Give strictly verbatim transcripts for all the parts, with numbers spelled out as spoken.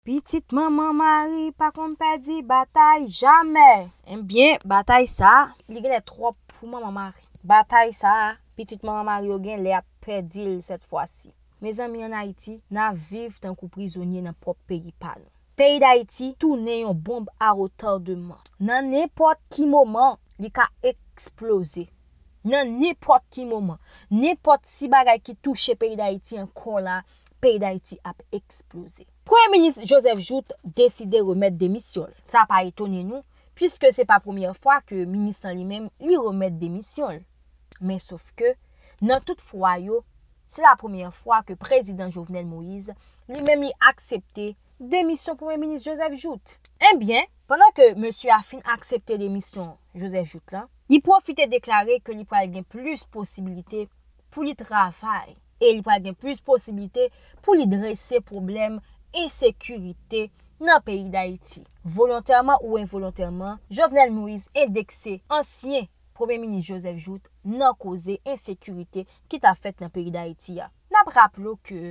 Pitit manman Mari pa konn pèdi batay jamè. Ebyen, batay sa a, li genlè twòp pou manman Mari. Batay sa a, pitit manman Mari yo genlè ap pèdi l sèt fwa si. Mezanmi, ann Ayiti, n ap viv tankou prizonye nan pwòp peyi pa nou. Peyi Dayiti tounen yon bonb a retardman. Nan nenpòt ki moman, li ka eksploze. Nan nenpòt ki moman, nenpòt ti bagay ki touche peyi Dayiti ankò la, peyi Dayiti ap eksploze. Premye Minis Joseph Jouthe deside remèt demisyon l. Sa pa etone nou, piske se pa premyè fwa ke minis lan li menm li remèt demisyon l. Men sof ke, nan tout fwa yo, se la premyè fwa ke prezidan Jovenel Moïse li menm li aksepte demisyon Premye Minis Joseph Jouthe. Ebyen, pandan ke mesye a fin aksepte demisyon Joseph Jouthe la, li pwofite deklare ke li pral gen plis posiblite pou li travay e li pral gen plis posiblite pou li drese pwoblèm ensekirite nan peyi Dayiti. Volontèman ou envolontèman, Jovenel Moïse endekse ansyen Premye Minis Joseph Jouthe nan koze ensekirite ki t ap fèt nan peyi Dayiti a. N ap raple w ke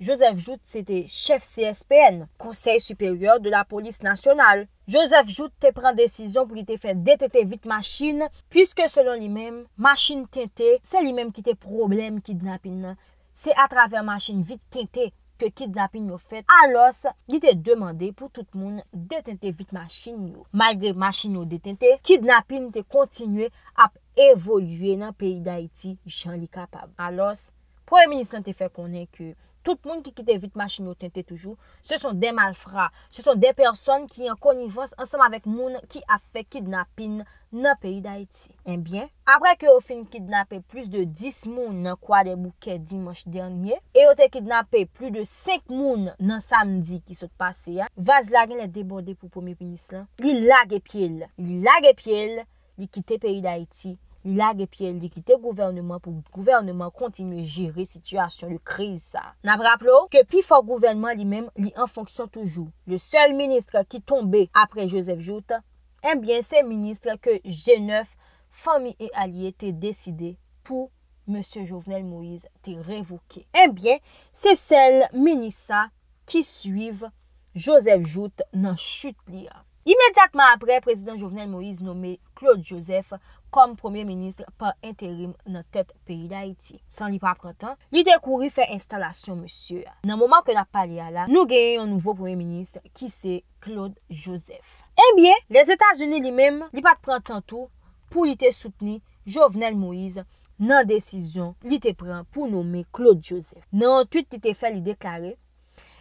Joseph Jouthe se te chèf C S P N, Conseil Supérieur de la Police Nationale. Joseph Jouthe te pran desizyon pou li te fè detente vit machin, piske selon li menm, machin tente, se li menm ki te pwoblèm kidnapin nan. Se atravè machin vit tente ke kidnapin yo fèt. Alòs, li te demande pou tout moun detente vit machin yo. Malgre machin yo detente, kidnapin te kontinye ap evolye nan peyi Dayiti jan li kapab. Alòs, Premye Minis lan te fè konnen ke tout moun ki kite vit machin yo tente toujou, ce sont des malfrats, ce sont des personnes qui en connivence ansanm avèk moun ki ap fè kidnapin nan peyi Dayiti. Ebyen, apre ke yo fin kidnape plis de dis moun nan Kwadèboukè dimanch dènye, e yo te kidnape plis de senk moun nan samdi ki sot pase a, vaz la genlè debòde pou Premye Minis lan. Li lage pye l. Li lage pye l, li kite peyi Dayiti, li lage pye l, li kite gouvèneman pou gouvèneman kontinye jere sitiyasyon de kriz sa. N ap raple w ke pi fò gouvènman li menm, li an fonksyon toujou. Le sèl minis ki tonbe apre Joseph Jouthe, ebyen, se minis ke G nèf, Fanmi e Alye te deside pou mesye Jovenel Moïse te revoke. Ebyen, se sèl minis sa ki swiv Joseph Jouthe nan chit li a. Imedyatman apre, prezidan Jovenel Moïse nonmen Claude Joseph kòm premye minis pa enterim nan tèt peyi Dayiti. San li pa pran tan, li te kouri fè enstalasyon mesye a. Nan moman ke n ap pale a la, nou genyen yon nouvo premye minis ki se Claude Joseph. Ebyen, Lèzetazini li menm, li pa t pran tan tou pou li te soutni Jovenel Moïse nan desizyon li te pran pou nonmen Claude Joseph. Nan yon tweet li te fè, li deklare,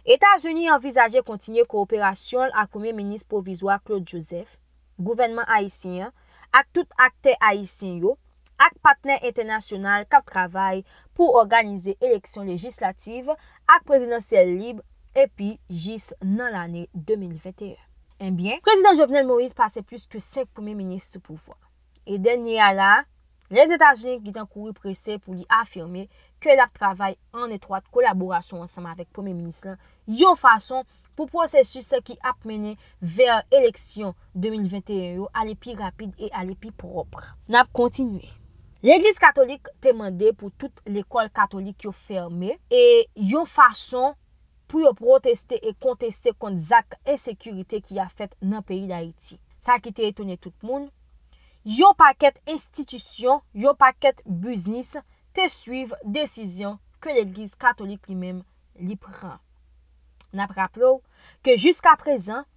Etazini anvizaje kontinye kowoperasyon l ak Premye Minis pwovizwa Claude Joseph, gouvènman ayisyen an, ak tout aktè ayisyen yo, ak patnè entènasyonal k ap travay pou òganize eleksyon lejislativ ak prezidansyèl lib epi jis nan lane de mil venteyen. Ebyen, prezidan Jovenel Moïse pase plis ke senk premye minis sou pouvwa. E dènye a la, Lèzetazini gentan kouri prese pou li afime ke l ap travay an etwat kolaborasyon ansanm avèk premye minis lan, yon fason pou pwosesis ki ap mennen vè eleksyon de mil venteyen yo ale pi rapid e ale pi pwòp. N ap kontinye. Legliz katolik te mande pou tout lekòl katolik yo fèmen e yon fason pou yo pwoteste e konteste kont zak ensekirite ki ap fèt nan peyi Dayiti. Sa ki te etone tout moun, yon pakèt enstitisyon, yon pakèt biznis te swiv desizyon ke legliz katolik li menm li pran. N ap raple w ke jiskaprezan,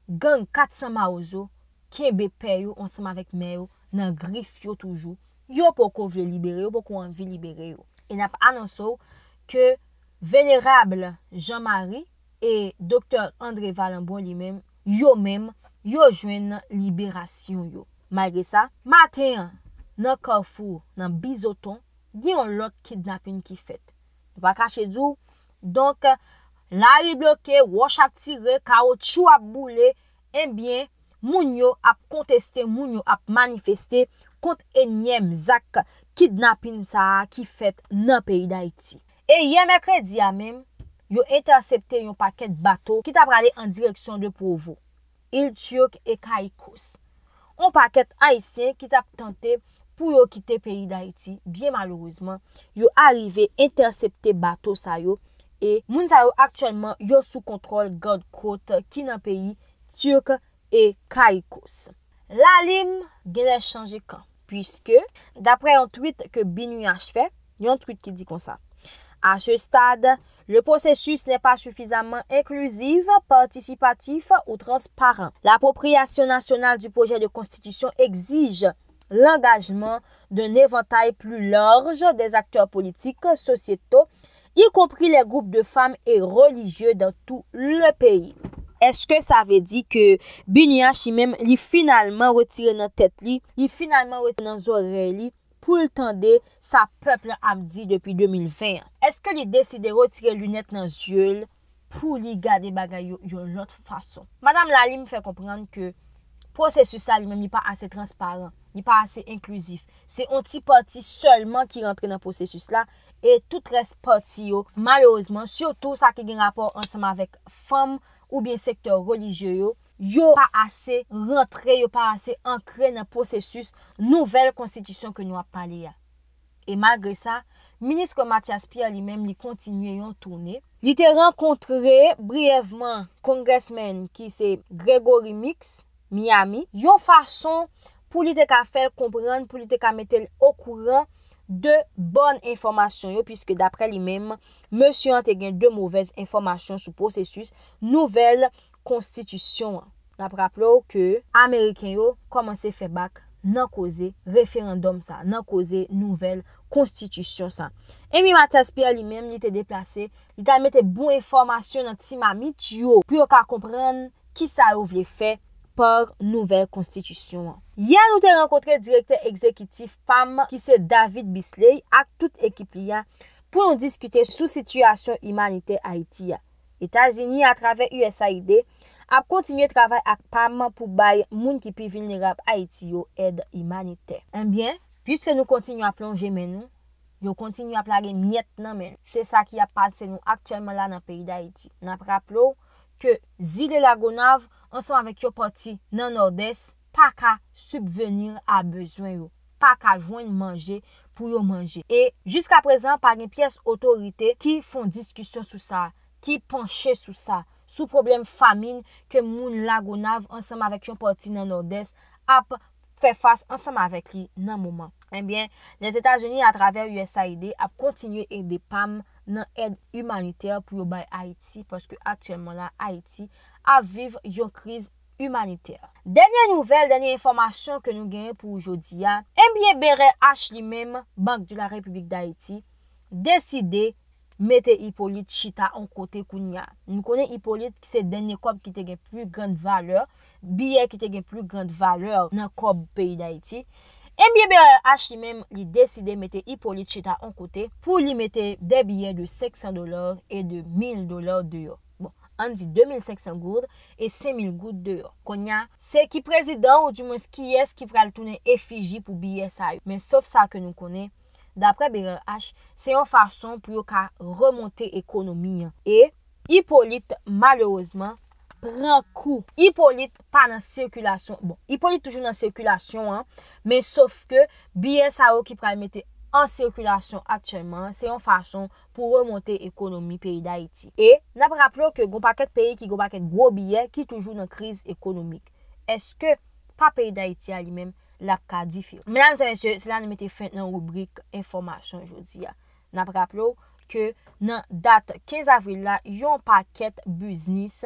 gang kat san Mawozo kenbe pè yo ansanm avèk mè yo nan grif yo toujou. Yo poko vle libere, yo poko anvi libere yo. E n ap anonse w ke Venerab Jean Marie e Doktè André Valenbon li menm, yo menm, yo jwenn liberasyon yo. Malgre sa, maten an, nan Kafou, nan Bizoton, gen yon lòt kidnapin ki fèt. Nou pa kache di w. Donk, lari bloke, wòch ap tire, kawotchou ap boule, ebyen, moun yo ap konteste, moun yo ap manifeste kont enyèm zak kidnapin sa a ki fèt nan peyi Dayiti. E yè mèkredi a menm, yo entèsepte yon pakèt bato ki ta prale an direksyon de Pwovo, Il Turk e Kayikos. Yon pakèt Ayisyen ki t ap tante pou yo kite peyi Dayiti, byen malerezman, yo arive entèsepte bato sa yo E moun sa yo aktyèlman yo sou kontwòl gad kot ki nan peyi Tirk e Kayikos. Lalim genlè chanje kan, piske, daprè yon tweet ke Binuyash fè, yon tweet ki di konsa: À ce stade, le processus n'est pas suffisamment inclusif, participatif ou transparent. L'appropriation nationale du projet de constitution exige l'engagement d'un éventail plus large des acteurs politiques, sociétaux, y compris les groupes de femmes et religieux dans tout le pays. Èske sa vle di ke Binuyash li menm li finalman retire nan tèt li, li finalman retire nan zòrèy li pou l tande sa pèp la ap di depi de mil ven an? Èske li deside retire linèt nan zye l pou li gade bagay yo yon lòt fason? Madanm Lalim fè konprann ke pwosesis la li menm li pa ase transparan, li pa ase enklizif. Se yon ti pati sèlman ki rantre nan pwosesis la, e tout rès pati yo, malerezman, sitou sa ki gen rapò ansanm avèk fanm oubyen sektè relijye yo, yo pa ase rantre, yo pa ase ankre nan pwosesis nouvèl konstitisyon ke nou ap pale a. E malgre sa, minis Mathias Pierre li menm li kontinye yon toune. Li te rankontre briyèvman congressman ki se Gregory Meeks, Miami, yon fason pou li te ka fè l konprann, pou li te ka mete l okouran de bòn enfòmasyon yo, piske daprè li menm, mesye an te gen de movèz enfòmasyon sou pwosesis nouvèl konstitisyon an. N ap raple w ke Ameriken yo kòmanse fè bak nan koze referandòm sa, nan koze nouvèl konstitisyon sa. Amy Mathias Pierre li menm, li te deplase, li t al mete bon enfòmasyon nan ti mamit yo pou yo ka konprann kisa yo vle fè pa nouvèl konstitisyon an. Yè, nou te rankontre direktè egzekitif pam, ki se David Bisley, ak tout ekip li a, pou nou diskite sou sitiyasyon imanitè Ayiti a. Etazini, atravè U S A I D, ap kontinye travay ak pam pou bay moun ki pi vilnerab Ayiti yo èd imanitè. Ebyen, piske nou kontinye ap lonje men nou, yo kontinye ap lage myèt nan men nou. Se sa ki ap pase nou aktyèlman la nan peyi Dayiti. N ap raple w ke zile Lagonav, ansanm avèk yon pati nan Nòdès, pa ka sibveni a bezwen yo, pa ka jwenn manje pou yo manje. E jiskaprezan, pa gen pyès otorite ki fè yon diskisyon sou sa, ki panche sou sa, sou pwoblèm famin ke moun Lagonav ansanm avèk yon pati nan Nòdès ap fè fas ansanm avèk li nan moman. Ebyen, Lèzetazini, atravè U S A I D, ap kontinye ede pam nan èd imanitè pou yo bay Ayiti, paske aktyèlman la, Ayiti ap viv yon kriz imanitè. Dènye nouvèl, dènye enfòmasyon ke nou genyen pou jodi a, ebyen, B R H li menm, Bank de la République d'Haïti, deside mete Ipolit chita yon kote kounye a. Nou konnen Ipolit se dènye kòb ki te gen pli grann valè, biyè ki te gen pli grann valè nan kòb peyi Dayiti. Ebyen, B R H li menm, li deside mete Ipolit chita yon kote pou li mete de biyè de senk san dola e de mil dola deyò. Bon, ann di de mil senk san goud e senk mil goud deyò. Kounye a, se ki prezidan ou dimwens kiyès ki pral tounen efiji pou biyè sa yo. Men sof sa ke nou konnen, daprè B R H, se yon fason pou yo ka remonte ekonomi an. E Ipolit, malerezman, pran kou. Ipolit pa nan sikilasyon. Bon, Ipolit toujou nan sikilasyon an, men sof ke biyè sa yo ki pral mete an sikilasyon aktyèlman, se yon fason pou remonte ekonomi peyi Dayiti. E n ap raple w ke gon pakèt peyi ki gon pakèt gwo biyè ki toujou nan kriz ekonomik. Èske pa peyi Dayiti a li menm, l ap ka diferan? Medam e mesye, se la nou mete fen nan ribrik enfòmasyon jodi a. N ap raple w ke nan dat kenz avril la, yon pakèt biznis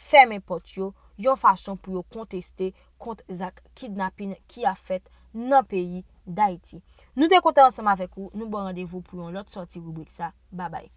fèmen pòt yo, yon fason pou yo konteste kont zak kidnapin ki ap fèt nan peyi Dayiti. Nou te kontan ansanm avèk ou, nou ba w randevou pou yon lòt sòti ribrik sa. Babay.